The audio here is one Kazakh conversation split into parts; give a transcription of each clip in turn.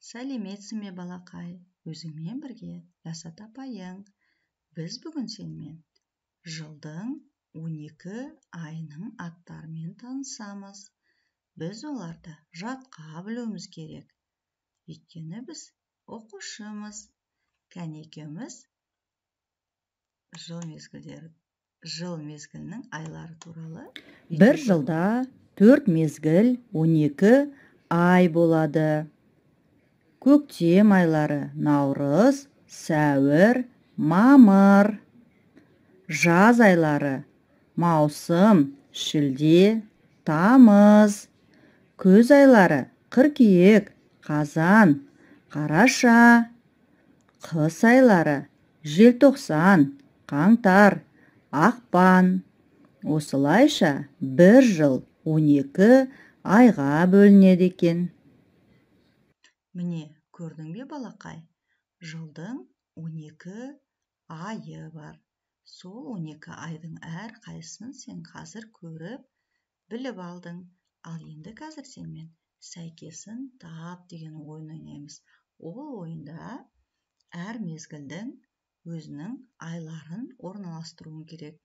Сәлеметсің бе, балақай? Өзіңмен бірге Ләззат апайың. Біз бүгін сенімен жылдың 12 айының аттарымен танысамыз. Біз оларды жатқа білуіміз керек. Өйткені біз оқушымыз. Кәне, екеуміз жыл мезгілінің айлары туралы. Бір жылда 4 мезгіл, 12 ай болады. Көктем айлары: наурыз, сәуір, мамыр. Жаз айлары: маусым, шілде, тамыз. Күз айлары: қыркүйек, қазан, қараша. Қыс айлары: желтоқсан, қаңтар, ақпан. Осылайша бір жыл 12 айға бөлінеді екен. Міне, көрдің бе, балақай? Жылдың 12 айы бар. Сол 12 айдың әрқайсысын сен қазір көріп, біліп алдың. Ал енді қазір сенімен сәйкесін тап деген ойын ойнаймыз. Ол ойында әр мезгілдің өзінің айларын орналастыруың керек.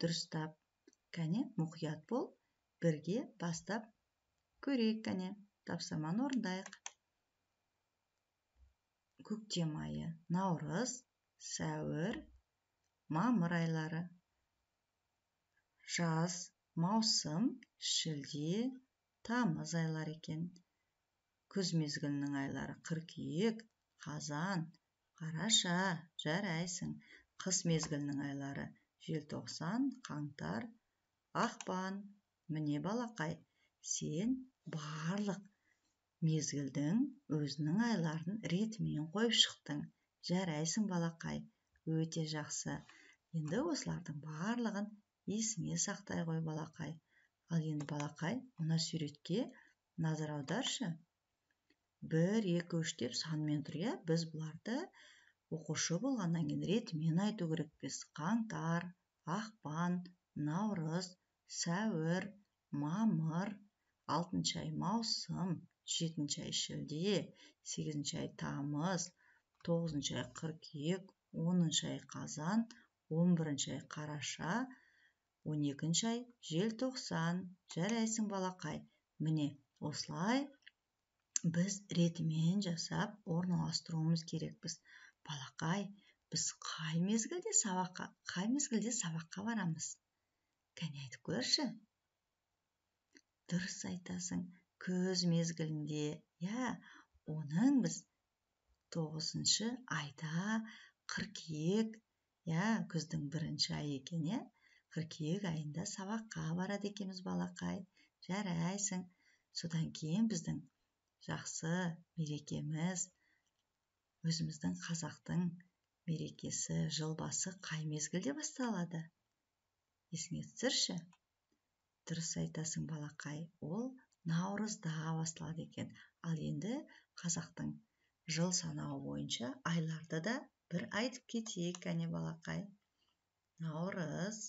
Дұрыстап. Кәне, мұқият бол, бірге бастап көрейік, кәне, тапсырманы орындайық. Көктем айы: наурыз, сәуір, мамыр айлары. Жаз: маусым, шілде, тамыз айлары екен. Күз мезгілінің айлары: қыркүйек, қазан, қараша. Жарайсың. Қыс мезгілінің айлары: желтоқсан, қаңтар, ақпан. Міне, балақай, сен барлық мезгілдің өзінің айларын ретімен қойып шықтың. Жарайсың, балақай, өте жақсы. Енді осылардың барлығын есіңе сақтай ғой, балақай. Ал енді, балақай, мына суретке назар аударшы. 1, 2, 3 деп санмен тұр, иә? Біз бұларды оқушы болғаннан кейін ретімен айту керекпіз. Қаңтар, ақпан, наурыз, сәуір, мамыр, 6 ай маусым, 7 ай шілде, 8 ай тамыз, 9 ай қыркүйек, 10 ай қазан, 11 ай қараша, 12 ай желтоқсан. Жарайсың, балақай. Міне, осылай біз ретімен жасап орналастыруымыз керекпіз. Балақай, біз қай мезгілде сабаққа барамыз? Кәне, айтып көрші. Дұрыс айтасың, күз мезгілінде. Иә, оның біз 9 айда, қыркүйек, иә, күздің 1 айы екен, иә? Қыркүйек айында сабаққа барады екенбіз, балақай. Жарайсың. Содан кейін біздің жақсы мерекеміз, өзіміздің қазақтың мерекесі, жыл басы қай мезгілде басталады? Есіңе түсірші. Дұрыс айтасың, балақай, ол наурызда басталады екен. Ал енді қазақтың жыл санауы бойынша айларды да бір айтып кетейік, кәне, балақай. Наурыз,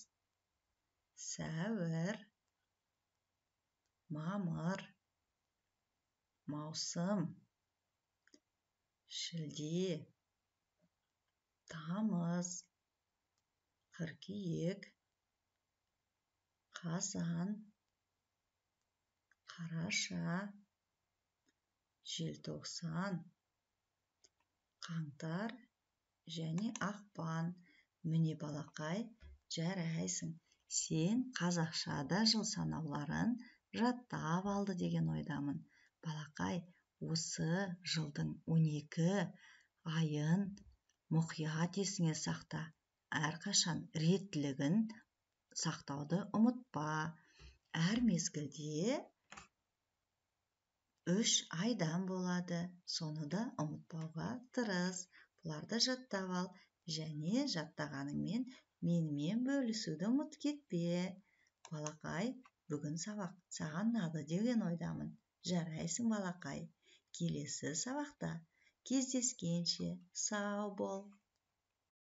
сәуір, мамыр, маусым, шілде, тамыз, қыркүйек, қазан, қараша, желтоқсан, қаңтар және ақпан. Міне, балақай, жарайсың. Сен қазақшада жыл санауларын жаттап алды деген ойдамын. Балақай, осы жылдың 12 айын мұқият есіңе сақта. Әрқашан реттілігін сақтауды ұмытпа. Әр мезгілде 3 айдан болады. Соны да ұмытпауға тырыс. Бұларды жаттап ал және жаттағаныңмен менімен бөлісуді ұмытып кетпе. Балақай, бүгін сабақ саған ұнады деген ойдамын. Жарайсың, балақай. Келесі сабақта кездескенше сау бол.